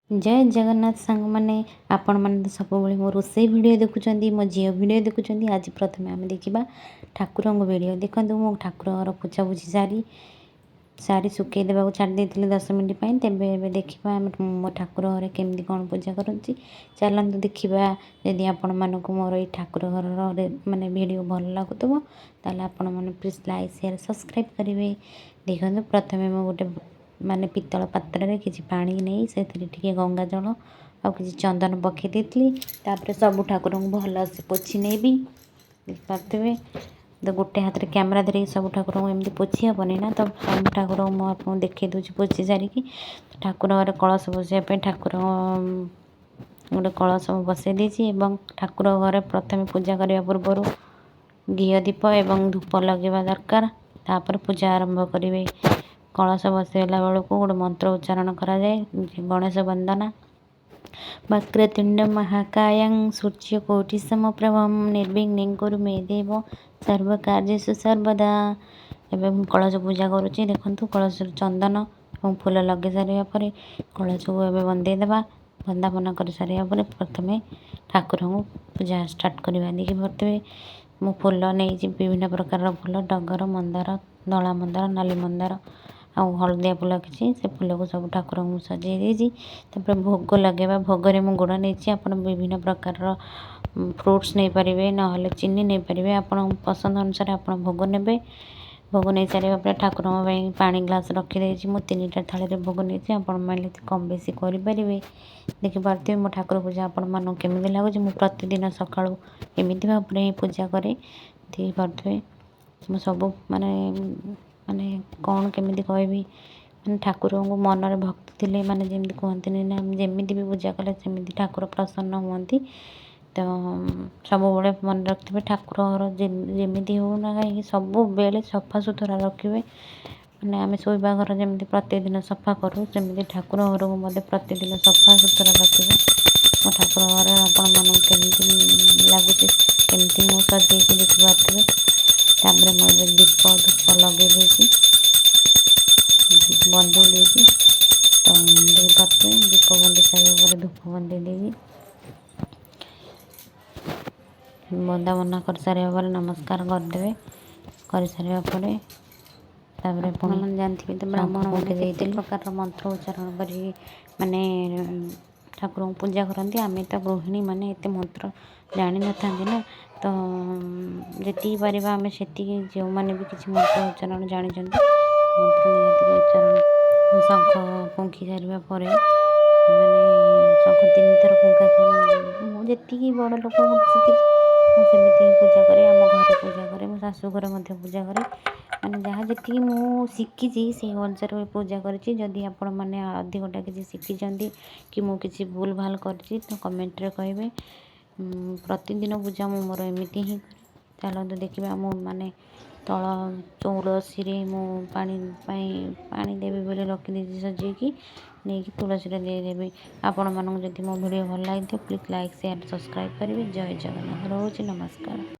ଜୟ ଜଗନ୍ନାଥ ସାଙ୍ଗମାନେ। ଆପଣମାନେ ତ ସବୁବେଳେ ମୋ ରୋଷେଇ ଭିଡ଼ିଓ ଦେଖୁଛନ୍ତି, ମୋ ଝିଅ ଭିଡ଼ିଓ ଦେଖୁଛନ୍ତି। ଆଜି ପ୍ରଥମେ ଆମେ ଦେଖିବା ଠାକୁରଙ୍କ ଭିଡ଼ିଓ। ଦେଖନ୍ତୁ, ମୁଁ ଠାକୁର ଘର ପୋଛାପୋଛି ସାରି ଶାଢ଼ୀ ଶୁଖେଇ ଦେବାକୁ ଛାଡ଼ି ଦେଇଥିଲି 10 ମିନିଟ୍ ପାଇଁ। ତେବେ ଏବେ ଦେଖିବା ଆମେ ମୋ ଠାକୁର ଘରେ କେମିତି କ'ଣ ପୂଜା କରନ୍ତି। ଚାଲନ୍ତୁ ଦେଖିବା। ଯଦି ଆପଣମାନଙ୍କୁ ମୋର ଏଇ ଠାକୁର ଘରର ମାନେ ଭିଡ଼ିଓ ଭଲ ଲାଗୁଥିବ, ତାହେଲେ ଆପଣମାନେ ପ୍ଲିଜ୍ ଲାଇକ୍, ସେୟାର, ସବସ୍କ୍ରାଇବ୍ କରିବେ। ଦେଖନ୍ତୁ, ପ୍ରଥମେ ମୁଁ ଗୋଟେ ମାନେ ପିତ୍ତଳ ପାତ୍ରରେ କିଛି ପାଣି ନେଇ ସେଥିରେ ଟିକେ ଗଙ୍ଗା ଜଳ ଆଉ କିଛି ଚନ୍ଦନ ପକାଇ ଦେଇଥିଲି। ତାପରେ ସବୁ ଠାକୁରଙ୍କୁ ଭଲସେ ପୋଛି ନେବି। ଦେଖିପାରୁଥିବେ ତ, ଗୋଟେ ହାତରେ କ୍ୟାମେରା ଧରିକି ସବୁ ଠାକୁରଙ୍କୁ ଏମିତି ପୋଛି ହେବନି ନା। ତ ସବୁ ଠାକୁରଙ୍କୁ ମୁଁ ଆପଣଙ୍କୁ ଦେଖାଇ ଦେଉଛି ପୋଛି ସାରିକି। ଠାକୁର ଘରେ କଳସ ବସାଇବା ପାଇଁ ଠାକୁର ଗୋଟେ କଳସ ମୁଁ ବସାଇ ଦେଇଛି ଏବଂ ଠାକୁର ଘରେ ପ୍ରଥମେ ପୂଜା କରିବା ପୂର୍ବରୁ ଘିଅ ଦୀପ ଏବଂ ଧୂପ ଲଗାଇବା ଦରକାର। ତାପରେ ପୂଜା ଆରମ୍ଭ କରିବେ। କଳସ ବସାଇଲା ବେଳକୁ ଗୋଟେ ମନ୍ତ୍ର ଉଚ୍ଚାରଣ କରାଯାଏ, ଗଣେଶ ବନ୍ଦନା। ବକ୍ରତୁଣ୍ଡ ମହାକାୟଂ ସୂର୍ଯ୍ୟକୋଟି ସମପ୍ରଭಂ ନିର୍ବିଘ୍ନଂ କୁରୁ ମେ ଦେବ ସର୍ବକାର୍ଯ୍ୟେଷୁ ସର୍ବଦା। ଏବେ ମୁଁ କଳସ ପୂଜା କରୁଛି। ଦେଖନ୍ତୁ, କଳସରେ ଚନ୍ଦନ ଏବଂ ଫୁଲ ଲଗାଇ ସାରିବା ପରେ କଳସକୁ ଏବେ ବନ୍ଦେଇ ଦେବା। ବନ୍ଦାପନା କରିସାରିବା ପରେ ପ୍ରଥମେ ଠାକୁରଙ୍କୁ ପୂଜା ଷ୍ଟାର୍ଟ କରିବା। ଦେଖିପାରୁଥିବେ, ମୁଁ ଫୁଲ ନେଇଛି, ବିଭିନ୍ନ ପ୍ରକାରର ଫୁଲ, ଟଗର, ମନ୍ଦାର, ଧଳା ମନ୍ଦାର, ନାଲି ମନ୍ଦାର ଆଉ ହଳଦିଆ ଫୁଲ କିଛି। ସେ ଫୁଲକୁ ସବୁ ଠାକୁରଙ୍କୁ ମୁଁ ସଜେଇ ଦେଇଛି। ତାପରେ ଭୋଗ ଲଗାଇବା। ଭୋଗରେ ମୁଁ ଗୁଡ଼ ନେଇଛି। ଆପଣ ବିଭିନ୍ନ ପ୍ରକାରର ଫ୍ରୁଟ୍ସ ନେଇପାରିବେ, ନହେଲେ ଚିନି ନେଇପାରିବେ। ଆପଣଙ୍କ ପସନ୍ଦ ଅନୁସାରେ ଆପଣ ଭୋଗ ନେବେ। ଭୋଗ ନେଇସାରିବା ପରେ ଠାକୁରଙ୍କ ପାଇଁ ପାଣି ଗ୍ଲାସ୍ ରଖିଦେଇଛି। ମୁଁ ତିନିଟା ଥାଳିରେ ଭୋଗ ନେଇଛି। ଆପଣମାନେ କମ୍ ବେଶୀ କରିପାରିବେ। ଦେଖିପାରୁଥିବେ, ମୋ ଠାକୁର ପୂଜା ଆପଣମାନଙ୍କୁ କେମିତି ଲାଗୁଛି। ମୁଁ ପ୍ରତିଦିନ ସକାଳୁ ଏମିତି ଭାବରେ ହିଁ ପୂଜା କରେ। ଦେଖିପାରୁଥିବେ, ମୁଁ ସବୁ ମାନେ ମାନେ କ'ଣ କେମିତି କହିବି, ମାନେ ଠାକୁରଙ୍କୁ ମନରେ ଭକ୍ତି ଥିଲେ, ମାନେ ଯେମିତି କୁହନ୍ତିନି ନା, ଯେମିତି ବି ପୂଜା କଲେ ସେମିତି ଠାକୁର ପ୍ରସନ୍ନ ହୁଅନ୍ତି। ତ ସବୁବେଳେ ମନେ ରଖିଥିବେ, ଠାକୁର ଘର ଯେମିତି ହଉ ନା କାହିଁକି, ସବୁବେଳେ ସଫାସୁତୁରା ରଖିବେ। ମାନେ ଆମେ ଶୋଇବା ଘର ଯେମିତି ପ୍ରତିଦିନ ସଫା କରୁ, ସେମିତି ଠାକୁର ଘରକୁ ମଧ୍ୟ ପ୍ରତିଦିନ ସଫାସୁତୁରା ରଖିବେ। ମୋ ଠାକୁର ଘର ଆପଣମାନଙ୍କୁ କେମିତି ଲାଗୁଛି, କେମିତି ମୁଁ ସଜେଇକି, ଦେଖିପାରୁଥିବେ। ତାପରେ ମୁଁ ଏବେ ଦୀପ ଧୂପ ଲଗେଇ ଦେଇଛି, ବନ୍ଦେଇ ଦେଇଛି। ତ ଦେଖିପାରୁଥିବେ, ଦୀପ ବନ୍ଦେଇ ସାରିବା ପରେ ଧୂପ ବନ୍ଦେଇ ଦେଇଛି। ବନ୍ଦାପନା କରିସାରିବା ପରେ ନମସ୍କାର କରିଦେବେ। କରିସାରିବା ପରେ ତାପରେ ପୁଣି ଆପଣମାନେ ଜାଣିଥିବେ ତ, ଶଙ୍ଖ ବ୍ରାହ୍ମଣମାନେ ଫୁଙ୍କି କେତେ ଦେଇଥିଲି। ପ୍ରକାରର ମନ୍ତ୍ର ଉଚ୍ଚାରଣ କରି ମାନେ ଠାକୁରଙ୍କୁ ପୂଜା କରନ୍ତି। ଆମେ ତ ଗୃହିଣୀମାନେ ଏତେ ମନ୍ତ୍ର ଜାଣିନଥାନ୍ତି ନା। ତ ଯେତିକି ପାରିବା ଆମେ ସେତିକି। ଯେଉଁମାନେ ବି କିଛି ମନ୍ତ୍ର ଉଚ୍ଚାରଣ ଜାଣିଛନ୍ତି, ମନ୍ତ୍ର ନିହାତି ଉଚ୍ଚାରଣ। ଶଙ୍ଖ ଫୁଙ୍କି ସାରିବା ପରେ, ମାନେ ଶଙ୍ଖ ତିନିଥର ଫୁଙ୍କା। ମୁଁ ଯେତିକି ବଡ଼ ଲୋକଙ୍କଠୁ ଶିଖିଛି, ମୁଁ ସେମିତି ହିଁ ପୂଜା କରେ। ଆମ ଘରେ ପୂଜା କରେ, ମୋ ଶାଶୁ ଘରେ ମଧ୍ୟ ପୂଜା କରେ। ମାନେ ଯାହା ଯେତିକି ମୁଁ ଶିଖିଛି, ସେଇ ଅନୁସାରେ ପୂଜା କରିଛି। ଯଦି ଆପଣମାନେ ଅଧିକଟା କିଛି ଶିଖିଛନ୍ତି କି ମୁଁ କିଛି ଭୁଲ ଭାଲ କରିଛି, ତ କମେଣ୍ଟରେ କହିବେ। ପ୍ରତିଦିନ ପୂଜା ମୁଁ ମୋର ଏମିତି ହିଁ କରେ। ଚାଲନ୍ତୁ ଦେଖିବା। ମୁଁ ମାନେ ତଳ ତୁଳସୀରେ ମୁଁ ପାଣି ପାଇଁ ପାଣି ଦେବି ବୋଲି ରଖିଦେଇଛି ସଜେଇକି। ନେଇକି ତୁଳସୀରେ ଦେଇଦେବି। ଆପଣମାନଙ୍କୁ ଯଦି ମୋ ଭିଡ଼ିଓ ଭଲ ଲାଗିଥିବ, ପ୍ଲିଜ୍ ଲାଇକ୍, ସେୟାର, ସବସ୍କ୍ରାଇବ୍ କରିବେ। ଜୟ ଜଗନ୍ନାଥ। ରହୁଛି, ନମସ୍କାର।